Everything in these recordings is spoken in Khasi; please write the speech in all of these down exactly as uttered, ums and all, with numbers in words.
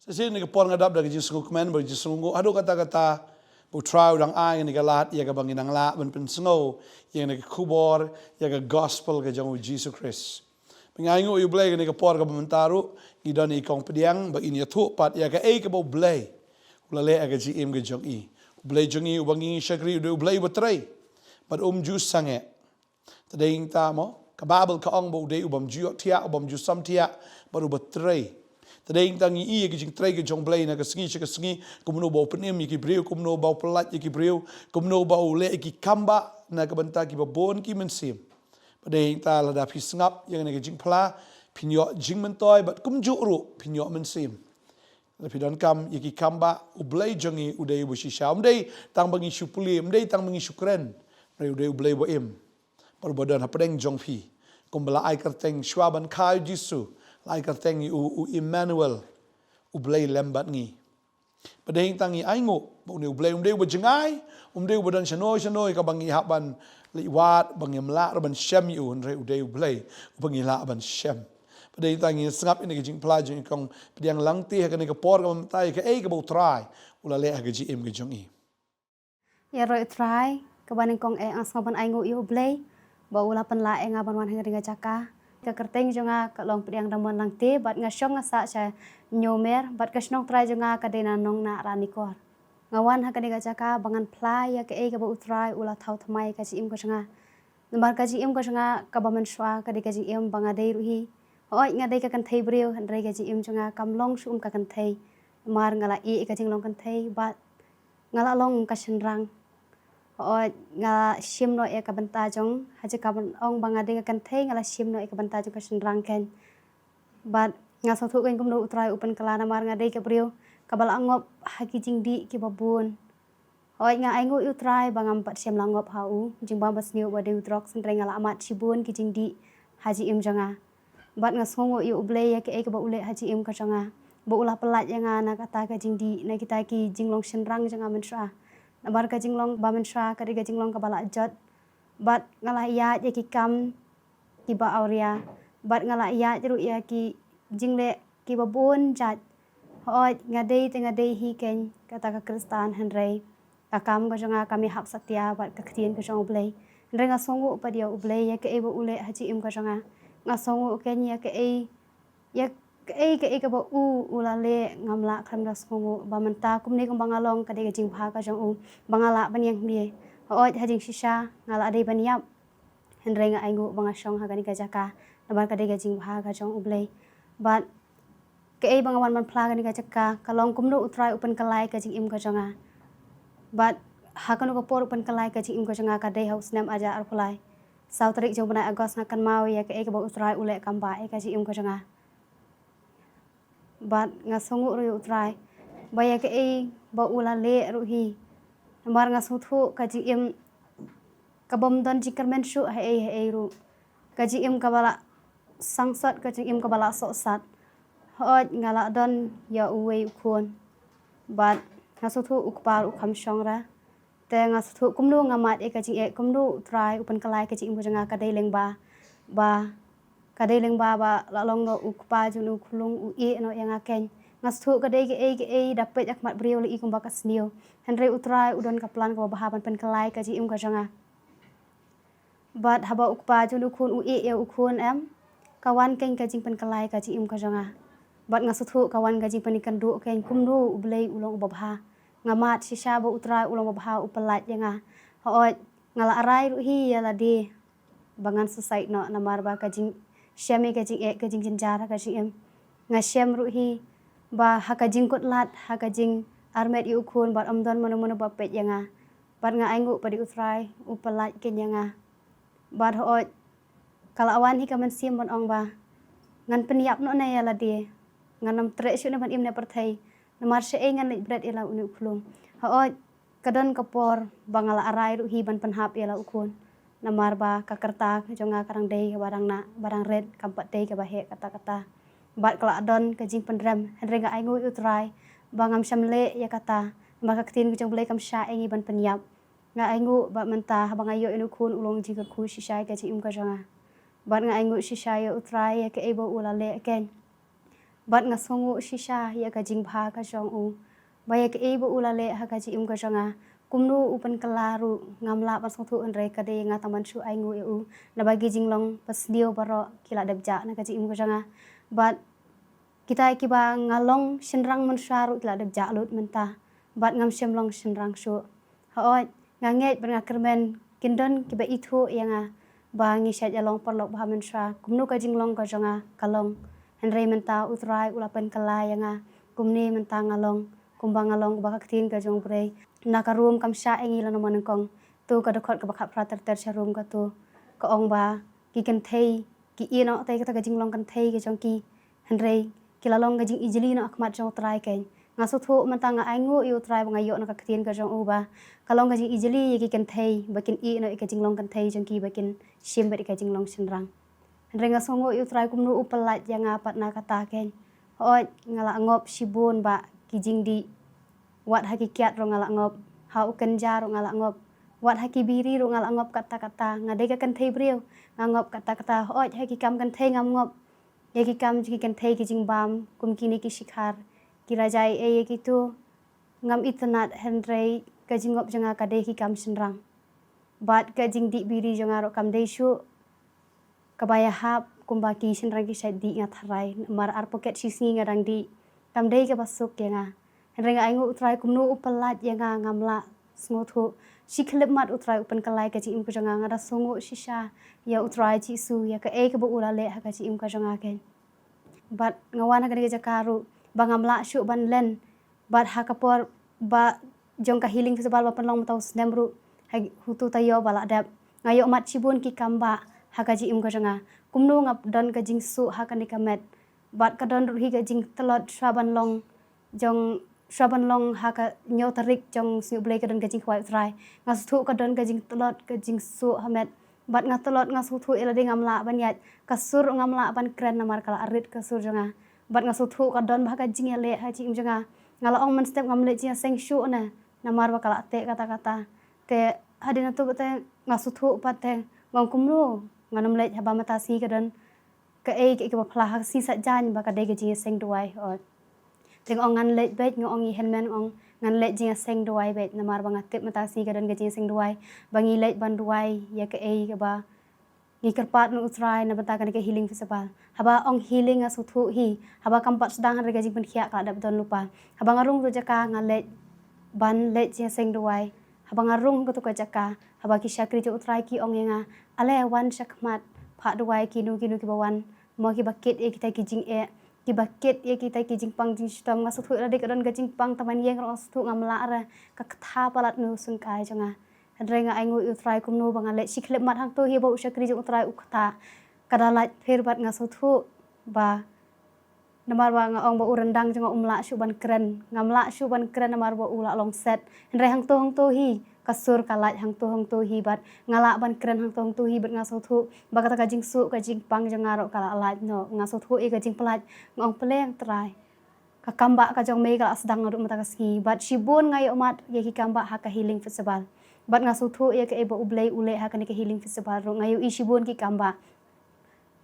Shisien ha kane ka por nga dap da ka jingsngewkmen bad ka jingsngewnguh haduh katta katta ba U Trai u dang ai ïa kane ka lad ïa kaba ngin nang lah ban pynsngew ïa kane ka khubor, ïa ka gospel ka jong U Jisu Khrist. Ba ngi ainguh ïa U Blei ha kane ka por kaba mynta ruh ngi don ïa i kong pdiang ba in ïathuh pat ïa kaei kaba U Blei u la leh ha ka jingim ka jong i. U Blei jong ngi uba ngi shakri u dei U Blei uba trei bad um ju sangeh. Te dei ngi ta mo, ka Baibl ka ong ba u dei ubym ju ïohthiah, ubym ju samthiah bad uba trei. Te dei ngi ta ngi ïohi ïa ka jingtrei ka jong U Blei na ka sngi sha ka sngi, kumno ba u pynim ïa ki briew, kumno ba u pyllait ïa ki briew, kumno ba u leh ïa ki kam ba na ka bynta kiba bun ki mynsiem. Ba dei ngi ta lada phi sngap ïa kane ka jingphla, phin ïoh jingmyntoi bad kumjuh ruh phin ïoh mynsiem. Lada phi donkam ïa ki kam ba, U Blei jong ngi u dei uba shisha. Um dei tang ba ngi shu pule, um dei tang ba ngi shu kren. Hynrei u dei U Blei uba im bad uba don hapdeng jong phi. Kumba la ai kyrteng shuwa ban kha ïa U Jisu, la ai kyrteng ïa u, u Immanuel, U Blei lem bad ngi. Ba dei ngi ta ngi ainguh ba une U Blei um dei uba jngai, um dei uba don shano shano ïa kaba ngi hap ban leit wad, ba ngim lah ruh ban shem ïa u, hynrei u dei U Blei uba ngi lah ban shem. Ba dei ngi ta ngi sngap ïa kane ka jingphla jong i kong pdiang Langte ha kane ka por kaba mynta ïa kaei kaba U Trai u la leh ha ka jingim ka jong i. Ïaroh ïa U Trai, kaba nyngkong eh nga sngew ban ainguh ïa U Blei ba u la pynlah ïa nga ban wan ha kane ka jaka. Ka kyrteng jong nga ka long Pdiang Damon Langte bad nga shong nga sah sha Ñiewmer bad ka shnong trai jong nga ka dei na Nongnah Ranikor. Nga wan ha kane ka jaka ba ngan phla ïa kaei kaba U Trai u la thaw thymmai ka jingim ka jong nga. Namar ka jingim ka jong nga kaba mynshuwa ka dei ka jingim ba nga dei ruh hi. Hooid nga dei ka kynthei briew hynrei ka jingim jong nga kam long shuh kum ka kynthei. Namar nga la ïeh ïa ka jinglong kynthei bad nga la long ka shynrang. Hooid nga la shim noh ïa ka bynta jong, ha jaka ban ong ba nga dei ka kynthei nga la shim noh ïa ka bynta jong ka shynrang keiñ. Bad nga sngewthuh keiñ kumno U Trai u pynkylla namar nga dei ka briew kaba la ngop ha ki jingdih kiba bun. Hooid nga ainguh ïa U Trai ba ngam pat shym la ngop ha u jingbam basniew uba dei u drugs, hynrei nga la mad shibun ki jingdih ha jingim jong nga. Bad nga sngewnguh ïa U Blei ïa kaei kaba u leh ha jingim ka jong nga, ba u la pyllait ïa nga na kata ka jingdih, na kita ki jinglong shynrang jong nga mynshuwa. Namar ka jinglong ba mynshuwa ka dei ka jinglong kaba la jot. Bad nga la ïaid ïa ki kam kiba awria bad nga la ïaid ruh ïa ki jingleh kiba bun jait. Hooid nga dei te nga dei hi keiñ kata ka Khristan hynrei ka kam ka jong nga kam ïahap satia bad ka ktien ka jong U Blei. Hynrei nga sngewnguh pat ïa U Blei ïa kaei ba u leh ha jingim ka jong nga. Nga sngewnguh keiñ ïa kaei, ïa kaei kaei kaba u u la leh, ngam lah khlem da sngewnguh ba mynta kumne kumba nga long ka dei ka jingbha ka jong u ba nga lah ban ïeng bha. Hooid ha jingshisha nga la dei ban ïap. Hynrei nga ainguh ba nga shong ha kane ka jaka namar ka dei ka jingbha ka jong U Blei. Bad kaei ba nga wan ban phla kane ka jaka ka long kumno U Trai u pynkylla ïa ka jingim ka jong nga. Bad ha kano ka por u pynkylla ïa ka jingim ka jong nga ka dei ha u snem ar hajar arphew lai. Saw tarik jong u bnai August nga kynmaw ïa kaei kaba U Trai u leh kam bah ïa ka jingim ka jong nga. Bad nga sngewnguh ruh ïa U Trai ba ïa kaei ba u la leh ruh hi. Namar nga sngewthuh ka jingim kabym don jingkyrmen shuh haei haei ruh. Ka jingim kaba la sangsot, ka jingim kaba la sohsat. Hooid nga la don ïa uwei u khun. Bad nga sngewthuh u kpa ruh u kham shong ra. Te nga sngewthuh kumno nga mad ïa ka jingeh, kumno U Trai u pynkylla ïa ka jingim ka jong nga ka dei lyngba ba ka dei lyngba ba la long noh u kpa jong u khlung u ïeh noh ïa nga keiñ. Nga sngewthuh ka dei kaei kaei da peit ha khmat briew la i kumba ka sniew. Hynrei U Trai u don ka plan kaba bha ban pynkylla ïa ka jingim ka jong nga. Bad haba u kpa jong u khun u ïeh ïa u khun em, ka wan keiñ ka jingpynkylla ïa ka jingim ka jong nga. Bad nga sngewthuh ka wan ka jingpynkynduh keiñ kumno U Blei u long uba bha. Nga mad shisha ba U Trai u long uba bha u pyllait ïa nga. Hooid nga la arai ruh hi ïa lade ba ngan suicide noh namar ba ka jingshem ïa ka jingeh, ka jingjynjar ha ka jingim. Nga shem ruh hi ba ha ka jingkut lad, ha ka jingarmet ïa u khun bad ym don mano mano ba peit ïa nga. Bad nga ainguh pat ïa U Trai u pyllait keiñ ïa nga. Bad hooid ka la wan hi ka mynsiem ban ong ba ngan pynïap noh ne ïa lade, ngan ym treh shuh ne ban im ne pyrthei. Namar shaei ngan leit bret ïa la une u khlung. Hooid ka don ka por ba nga la arai ruh hi ban pynhap ïa la u khun. Namar ba ka rta ka jong nga ka dang dei kaba dang nah, ba dang rit, kam pat dei kaba heh katta katta. Bad ka la don ka jingpynrem, hynrei nga ainguh ïa U Trai ba ngam shym leh ïa kata. Namar ka ktien ka jong U Blei kam shah ïa ngi ban pynïap. Nga ainguh ba mynta haba nga ïoh ïa une u khun u long jingkyrkhu shisha ïa ka jingim ka jong nga. Bad nga ainguh shisha ïa U Trai ïa kaei ba u la leh keiñ. Bad nga sngewnguh shisha ïa ka jingbha ka jong u, ba ïa kaei ba u la leh ha ka jingim ka jong nga, kumno u pynkylla ruh ngam lah ban sngewthuh, hynrei ka dei nga tang ban shu ainguh ïa u. Naba ki jinglong ba sniew baroh ki la dep jah na ka jingim ka jong nga. Bad kita kiba nga long shynrang mynshuwa ruh ki la dep jah lut mynta. Bad ngam shym long shynrang shuh. Hooid, nga ngeit bad nga kyrmen kin don kiba ithuh ïa nga ba ngi shait ïa long paralok bha mynshuwa. Kumno ka jinglong ka jong nga ka long, hynrei mynta U Trai u la pynkylla ïa nga. Kumne mynta nga long kumba nga long, ba ka ktien ka jong U Blei na ka Rom kam shah ïa ngi lano mano kong. To ka dkhot kaba khatphra ter ter sha Rom kato ka ong ba ki kynthei ki ïeh noh te kata ka jinglong kynthei ka jong ki, hynrei ki la long ka jingijli noh ha khmat jong U Trai kein. Nga sngewthuh mynta, nga ainguh ïa U Trai ba nga ïoh na ka ktien ka jong u ba ka long ka jingijli ïa ki kynthei ba kin ïeh noh ïa ka jinglong kynthei jong ki, ba kin shim beit ïa ka jinglong shynrang. Hynrei nga sngewnguh ïa U Trai kumno u pyllait ïa nga pat na kata kein. Hooid, nga la ngop shibun ba ki jingdih. Wat ha ki kiad ruh nga la ngop, ha u kynja ruh nga la ngop, wat ha ki biri ruh nga la ngop katta katta. Nga dei ka kynthei briew, nga ngop katta katta. Hooid, ha ki kam kynthei ngam ngop. Ïa ki kam jong ki kynthei, ki jingbam kum kine ki shikhar, ki rajai ei ïa kito, ngam itynnad, hynrei ka jingngop jong nga ka dei ki kam shynrang. Bad ka jingdih biri jong nga ruh kam dei shuh kaba ïahap kumba ki shynrang ki shait dih, nga tharai, namar ar paket shi sngi nga dang dih. Kam dei kaba suk ïa nga. Hynrei nga ainguh U Trai kumno u pyllait ïa nga, ngam lah sngewthuh. Shi khyllipmat U Trai u pynkylla ïa ka jingim ka jong nga. Nga da sngewnguh shisha ïa U Trai Jisu, ïa kaei kaba u la leh ha ka jingim ka jong nga kein. Bad nga wan ha kane ka jaka ruh ba ngam lah shuh ban len. Bad ha ka por ba jong ka Healing Festival ba pynlong mynta u snem ruh, ha uto u taïew ba la dep, nga ïohmat shibun ki kambah ha ka jingim ka jong nga. Kumno nga don ka jingsuh ha kane ka met. Bad ka don ruh hi ka jingtlot shuwa ban long jong, shuwa ban long ha ka hynñiew tarik jong u Sngi U Blei, ka don ka jingkhawai U Trai. Nga sngewthuh ka don ka jingtlot, ka jingsuh ha met. Bad nga tlot, nga sngewthuh ïa lade ngam lah ban ïaid. Ka sur ruh ngam lah ban kren namar ka la rit ka sur jong nga. Bad nga sngewthuh ka don bha ka jingïaleh ha jingim jong nga. Nga la ong mynstep ngam leit jingïaseng shuh ne, namar ba ka la teh katta katta. Te hadien hato pat te nga sngewthuh pat te nga ong kumno ngan ym leit haba mynta sngi ka don kaei kaei kaba phylla ha ka sngi Saitjaiñ ba ka dei ka jingïaseng duwai. Hooid. Te nga ong ngan leit beit, nga ong ïa i hynmen, nga ong ngan leit jingïaseng duwai beit, namar ba nga tip mynta ka sngi ka don ka jingïaseng duwai, ba ngi leit ban duwai ïa kaei kaba ngi kyrpad na U Trai na bynta kane ka Healing Festival. Haba ong healing nga sngewthuh hi, haba kam pat sdang hynrei ka jingpynkhiah ka la dep don lypa. Haba nga rung ruh jaka nga leit ban leit jingïaseng duwai. Haba nga rung ha kato ka jaka, haba ki shakri jong U Trai ki ong ïa nga, ale wan shakhmat, phah duwai kino kino kiba wan, mo kiba kit ïa kita ki jingeh, kiba kit ïa kita ki jingpang jingshitom. Nga sngewthuh lada ka don ka jingpang tang ban ïeng ruh nga sngewthuh ngam lah re, ka ktha palat na u syngkai jong nga. Hynrei nga ainguh ïa U Trai kumno ba nga leit. Shi khyllipmat hangto hi ba u shakri jong U Trai u ktah, ka da lait pher bad nga sngewthuh ba namar ba nga ong ba u ryndang jong nga um lah shuh ban kren. Ngam lah shuh ban kren namar ba u la long set. Hynrei hangto hangto hi ka sur ka lait, hangto hangto hi bad nga lah ban kren hangto hangto hi bad nga sngewthuh ba kata ka jingsuh ka jingpang jong nga ruh ka la lait noh. Nga sngewthuh ïa ka jingpyllait, nga ong Blei Trai, ka kambah ka jong me ka la sdang ruh mynta ka sngi. Bad shibun nga ïohmat ïa ki kambah ha ka Healing Festival. Bad nga sngewthuh ïa kaei ba U Blei u leh ha kane ka Healing Festival ruh. Nga ïohi shibun ki kambah.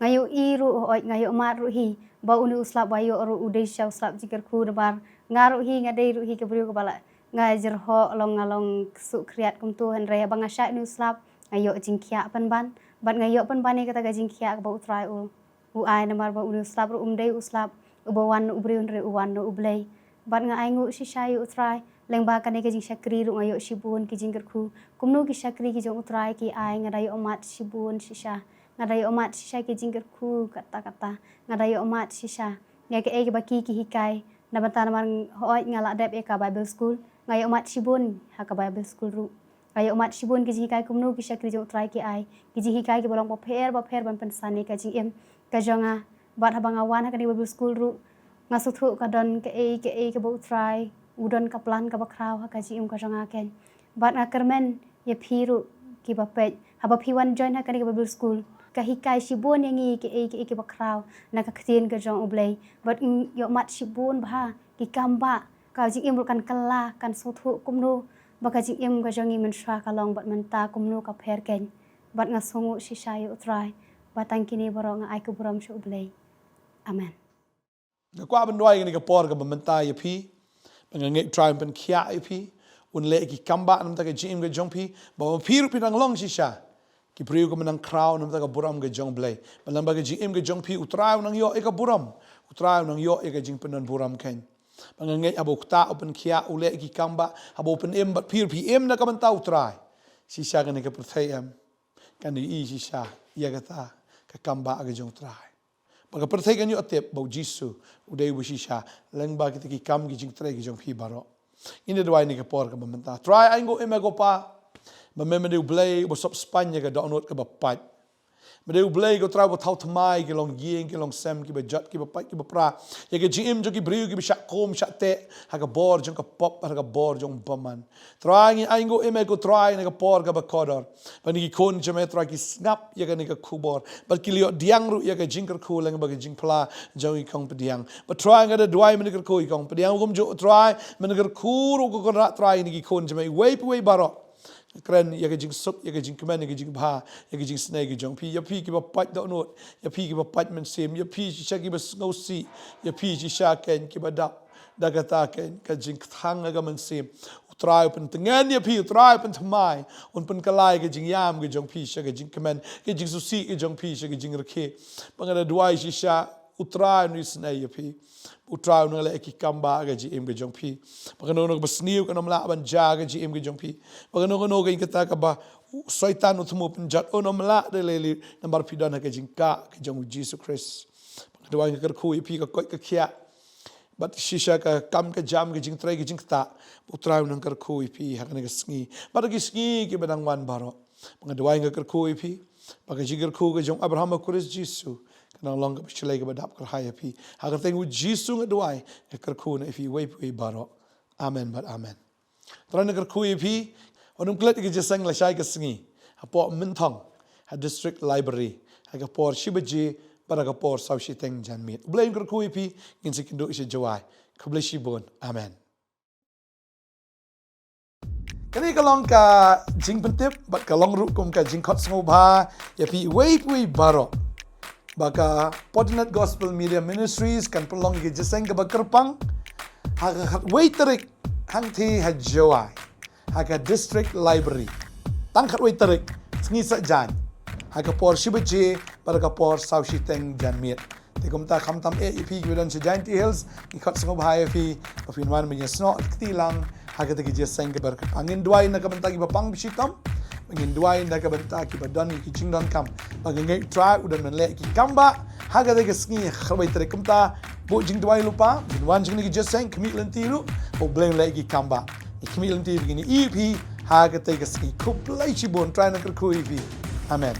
Nga ïohi ruh, hooid, nga ïohmat ruh hi ba une u slap ba ïoh ruh u dei shisha u slap jingkyrkhu, namar nga ruh hi nga dei ruh hi ka briew kaba la, nga jyrhoh long, nga long ksuh khriat kumto, hynrei haba nga shah une u slap nga ïoh jingkhiah pynban. Bad nga ïoh pynban ïa kata ka jingkhiah kaba U Trai u, u ai, namar ba une u slap ruh um dei u slap uba wan na u briew, hynrei u wan na U Blei. Bad nga ainguh shisha ïa U Trai, lyngba kane ka jingshakri ruh nga ïoh shibun ki jingkyrkhu. Kumno ki shakri ki jong U Trai ki ai, nga da ïohmat shibun shisha. Nga da ïohmat shisha ki jingkyrkhu katta katta. Nga da ïohmat shisha ïa kaei kaba ki ki hikai. Na bynta namar, hooid, nga la dep ïa ka Bible School, nga ïohmat shibun ha ka Bible School ruh. Nga ïohmat shibun ki jinghikai kumno ki shakri jong U Trai ki ai, ki jinghikai kiba long bapher bapher ban pynsan ïa ka jingim ka jong nga. Bad haba nga wan ha kane ka Bible School ruh, nga sngewthuh ka don kaei kaei kaba U Trai u don ka plan kaba khraw ha ka jingim ka jong nga kein. Bad nga kyrmen ïa phi ruh kiba peit, haba phi wan join ha kane ka Bible School, ka hikai shibun ïa ngi kaei kaei kaba khraw na ka ktien ka jong U Blei. Bad ngi ïohmat shibun bha ki kambah, ka jingim ruh kan kylla, kan sngewthuh kumno ba ka jingim ka jong ngi mynshuwa ka long bad mynta kumno ka pher kein. Bad nga sngewnguh shisha ïa U Trai. Bad tang kine baroh nga ai ka burom sha U Blei. Amen. Nga kwah ban duwai kane ka por kaba mynta ïa phi. Ba nga ngeit Trai un pynkhiah ïa phi. Un leh ki kambah namar ka jingim ka jong phi. Ba ma phi ruh phi nang long shisha ki briew kiba nang khraw namar ka burom ka jong U Blei. Ba lyngba ka jingim ka jong phi U Trai u nang ïoh ïa ka burom. U Trai u nang ïoh ïa ka jingpynbun burom kein. Ba nga ngeit haba u ktah u pynkhiah, u leh ki kambah, haba u pynim bad phi ruh phi im na ka bynta U Trai. Shisha kane ka pyrthei em kan ïohi shisha ïa kata ka kambah ka jong U Trai. Ba ka pyrthei kan ïoh tip ba U Jisu u dei uba shisha lyngba kita ki kam ki jingtrei ki jong phi baroh. Ngin da duwai ha kane ka por kaba mynta. Trai, ai nguh ïa me ko Pa ba me, me dei U Blei uba sop spaiñ ïa ka dohnud kaba pait. Me dei U Blei ko Trai uba thaw thymmai ki longïing ki longsem, kiba jot kiba pait kiba pra ïa ka jingim jong ki briew kiba shah kum shah teh ha ka bor jong ka pop, ha ka bor jong u bymman. Trai, ngi ai nguh ïa me ko Trai ha kane ka por kaba kordor. Ba kine ki khun jong me Trai ki sngap ïa kane ka khubor bad ki la ïoh pdiang ruh ïa ka jingkyrkhu lyngba ka jingphla jong i kong pdiang. Bad Trai, nga da duwai, men kyrkhu ïa i kong pdiang kumjuh Trai, men kyrkhu ruh ko Kynrad Trai ha kine ki khun jong me, iwei pa iwei baroh. Kren ïa ka jingsuk, ïa ka jingkmen, ïa ka jingbha, ïa ka jingsnei ka jong phi, ïa phi kiba pait dohnud, ïa phi kiba pait mynsiem, ïa phi shisha kiba sngewsih, ïa phi shisha kein kiba dap da kata kein ka jingkthang ha ka mynsiem. U Trai u pyntngen ïa phi, U Trai u pynthymmai, un pynkylla ïa ka jingïam ka jong phi sha ka jingkmen, ka jingsngewsih ka jong phi sha ka jingrkhie. Ba nga da duwai shisha U Trai un isynei ïa phi. U Trai un nang leh ki kambah ha ka jingim ka jong phi. Ba kano kano kaba sniew kan ym lah ban jia ha ka jingim ka jong phi. Ba kano kano ka ïing kata kaba u Soitan u thmu pynjot, un ym lah da lei lei namar phi don ha ka jingkah ka jong U Jisu Khrist. Ba nga da duwai, nga kyrkhu ïa phi ka koit ka khiah bad shisha ka kam ka jam, ka jingtrei ka jingktah. Ba U Trai un nang kyrkhu ïa phi ha kane ka sngi bad ha ki sngi kiba dang wan baroh. Ba nga da duwai, nga kyrkhu ïa phi ba ka jingkyrkhu ka jong Abraham ha U Khrist Jisu kan nang long kaba shlei kaba dap kyrhai ïa phi. Ha ka kyrteng U Jisu nga duwai, nga kyrkhu na ïa phi iwei pa iwei baroh. Amen bad amen. Trai un nang kyrkhu ïa phi. Wat nym klet ïa ka jingïaseng lashai ka sngi hapoh Mynthong ha District Library ha ka por shi baje bad ha ka por saw shiteng janmiet. U Blei un kyrkhu ïa phi. Ngin sa ïakynduh sha Jowai. Khublei shibun. Amen. Kane ka long ka jingpyntip bad ka long ruh kum ka jingkhot sngewbha ïa phi iwei pa iwei baroh ba ka Fortinet Gospel Media Ministries kan pynlong ïa ka jingïaseng kaba kyrpang ha ka khatwei tarik hangthie ha Jowai ha ka District Library. Tang khatwei tarik, sngi Saitjaiñ, ha ka por shi baje bad ha ka por saw shiteng janmiet. Te kumta khamtam eh ïa phi kiba don sha Jaintia Hills, ngi khot sngewbha ïa phi ba phin wan ban ïasnoh kti lang ha kata ka jingïaseng kaba kyrpang. Ngin duwai na ka bynta kiba pang ba shitom, ngin duwai na ka bynta kiba don ïa ki jingdonkam. Ba nga ngeit Trai u don ban leh ki kambah ha kata ka sngi khatwei tarik. Kumta buh jingduwai lypa, ngin wan sha kane ka jingïaseng, khmih lynti ruh ba U Blei un leh ki kambah. Ngi khmih lynti ba ngin ïohi ïa phi ha kata ka sngi. Khublei shibun, Trai un nang kyrkhu ïa phi. Amen.